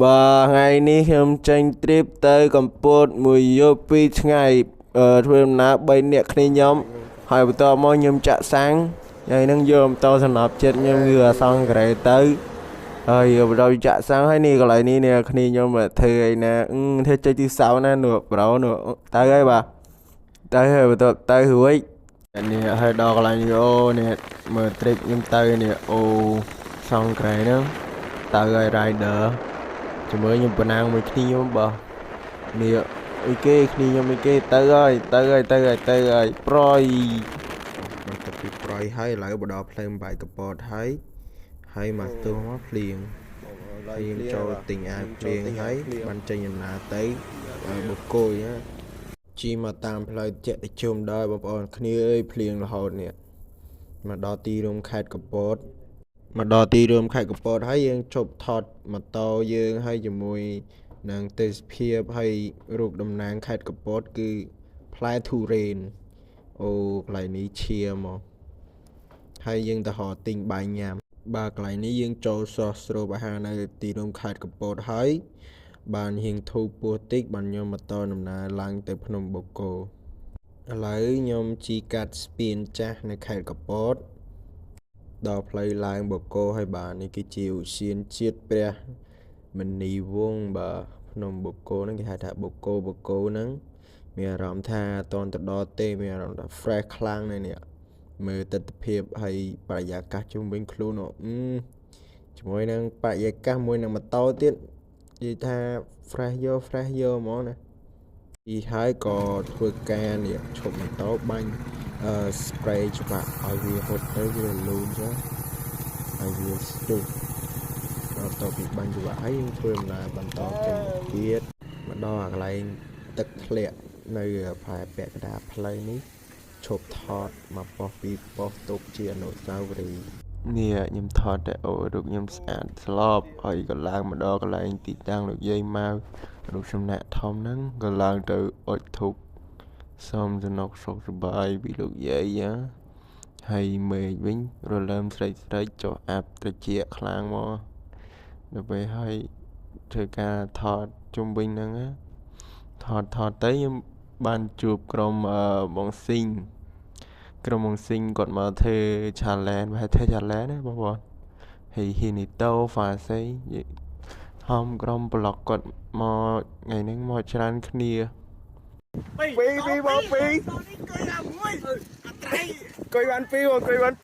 បាទថ្ងៃនេះខ្ញុំចេញ trip ទៅកំពតមួយយប់ពីរថ្ងៃធ្វើដំណើរ3នាក់គ្នាខ្ញុំហើយបន្ទាប់មកខ្ញុំចាក់សាំងថ្ងៃហ្នឹងយកម៉ូតូសំណប់ចិត្តខ្ញុំគឺអាសង់ក្រេទៅហើយបន្ទាប់ពីចាក់សាំងហើយនេះកន្លែងនេះនេះគ្នាខ្ញុំធ្វើអីណាធ្វើចេញទីសៅណានោះប្រូនោះទៅហើយបាទទៅហើយបន្ទាប់ទៅរួចនេះហើយដល់កន្លែងនេះអូនេះមើល trip ខ្ញុំទៅនេះអូសង់ក្រេហ្នឹងទៅហើយ rider ជាមួយខ្ញុំប៉ុណ្ណាងមួយគ្នាខ្ញុំបាទនេះអីគេគ្នាខ្ញុំអីគេទៅហើយទៅហើយទៅហើយទៅហើយប្រយបន្ទាប់ពីប្រយហើយឥឡូវបដល់ផ្លូវបាយកពតហើយហើយមកស្ទុះមកភ្លៀងភ្លៀងចូលទិញអាវភ្លៀងហើយបានចេញដំណើរទៅបកគយណាជីមកតាមផ្លូវជែកជុំដល់បងប្អូនគ្នាអើយភ្លៀងរហូតនេះមកដល់ទីរួមខេត្តកពតមកដល់ទីរួមខេត្តកពតហើយយើងជប់ថតម៉ូតូយើងហើយជាមួយនឹងទេសភាពហើយរូបតំណាងខេត្តកពតគឺផ្លែធូរ៉េនអូកន្លែងនេះឈាមកហើយយើងទៅរកទិញបាយញ៉ាំបាទកន្លែងនេះយើងចូលស្រស់ស្រូបអាហារនៅទីរួមខេត្តកពតហើយបានហៀងធូរពោះតិចបានខ្ញុំមកតដំណើរឡើងទៅភ្នំបូកគោឥឡូវខ្ញុំជិះកាត់ស្ពានចាស់នៅខេត្តកពតដល់ផ្លូវឡើងបូកគោហើយបាទនេះគឺជាឧទ្យានជាតិព្រះមនីវង្សបាទភ្នំបូកគោហ្នឹងគេហៅថាបូកគោបូកគោហ្នឹងមានអារម្មណ៍ថាអត់តទៅដល់ទេមានអារម្មណ៍ថា fresh ខ្លាំងណាស់នេះមើលទស្សនភាពហើយបរិយាកាសជុំវិញខ្លួនអឺជាមួយនឹងបរិយាកាសមួយនឹងម៉ូតូទៀតនិយាយថា fresh យក fresh យកហ្មងណាពីហើយក៏ធ្វើការនេះឈប់ម៉ូតូបាញ់អឺ spray ច្បាក់ឲ្យវាហត់ទៅវារលូនចឹងហើយវាស្ទុះដល់តពីបាញ់ច្បាក់ហើយយើងធ្វើដំណើរបន្តចេញមកទៀតមកដល់អាកន្លែងទឹកធ្លាក់នៅផ្លែពាក់កណ្ដាលផ្លូវនេះឈប់ថតមកប៉ុស្តិ៍ពីរប៉ុស្តិ៍ទុកជាអនុស្សាវរីយ៍នេះខ្ញុំថតតែអូរូបខ្ញុំស្អាតស្លបហើយក៏ឡើងមកដល់កន្លែងទីតាំងលោកយាយម៉ៅរូបសំណាក់ធំហ្នឹងក៏ឡើងទៅអុជធូបសុំសំណុកសុខសប្បាយពីលោកយាយណាហើយមេឃវិញរលើមស្រីស្រីចុះអាប់ត្រចៀកខ្លាំងមកដល់ពេលហើយធ្វើការថតជុំវិញហ្នឹងណាថតថតទៅខ្ញុំបានជួបក្រុមបងស៊ីងក្រុមបងស៊ីងគាត់មកធ្វើ challenge ប្រហែលធ្វើ challenge ណាបងប្អូនហើយហ៊ីនីតូហ្វាសេហមក្រុមប្លុកគាត់មកថ្ងៃហ្នឹងមកច្រើនគ្នា ពីរពីរបងពីរ នេះអង្គុយដល់មួយអត្រៃ អង្គុយបានពីរបងអង្គុយបាន